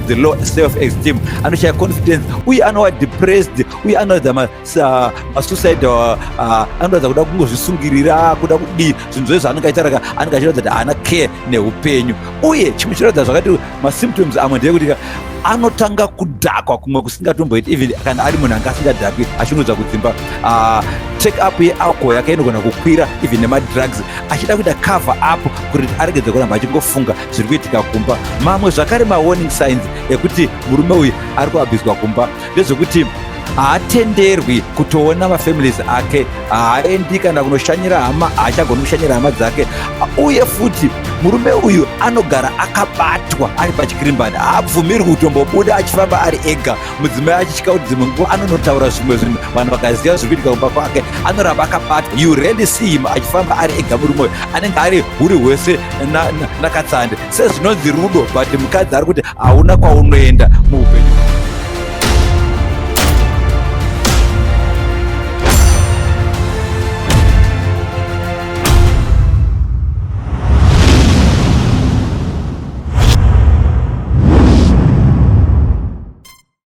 the low self esteem, anoshaya confidence uye anova depressed uye anoratidza masuicide, anoratidza kuda kungozvisungirira, kuda kudii, zvinhu zvose zvaanenge achiita raka anenge achiratidza kuti haana care neupenyu. Uye chimwe chinoratidza zvakati masymptoms amwe ndeyekuti anotanga kudhakwa kumwe kusingatomboiti, even kana ari munhu anga asingadhakwi, achinodza kudzimba. Take up yealcohol yake inogona kukwira, even nemadrugs, achida kuita cover up kuti aregedze kuramba achingofunga zviri kuitika kumba. Mamwe zvakare mawarning signs ekuti murume uyu ari kuabhizwa kumba ndezvekuti haatenderwi kutoona mafamilies ake, haaendi kana kunoshanyira hama, haachagoni kushanyira hama dzake. Uye futi murume uyu anogara akabatwa ari pachikirimbani, haabvumirwi kutombobuda achifamba ari ega. Mudzimai achitya kuti dzimwe nguva anonotaura zvimwe zvinhu, vanhu vakaziva zviri kuitika kumba kwake. Anoramba akabatwa. You rarely see him achifamba ari ega. Murume uyu anenge ari huri hwese nakatsande, sezvinonzi rudo, but mukadzi ari kuti hauna kwaunoenda muupenyu.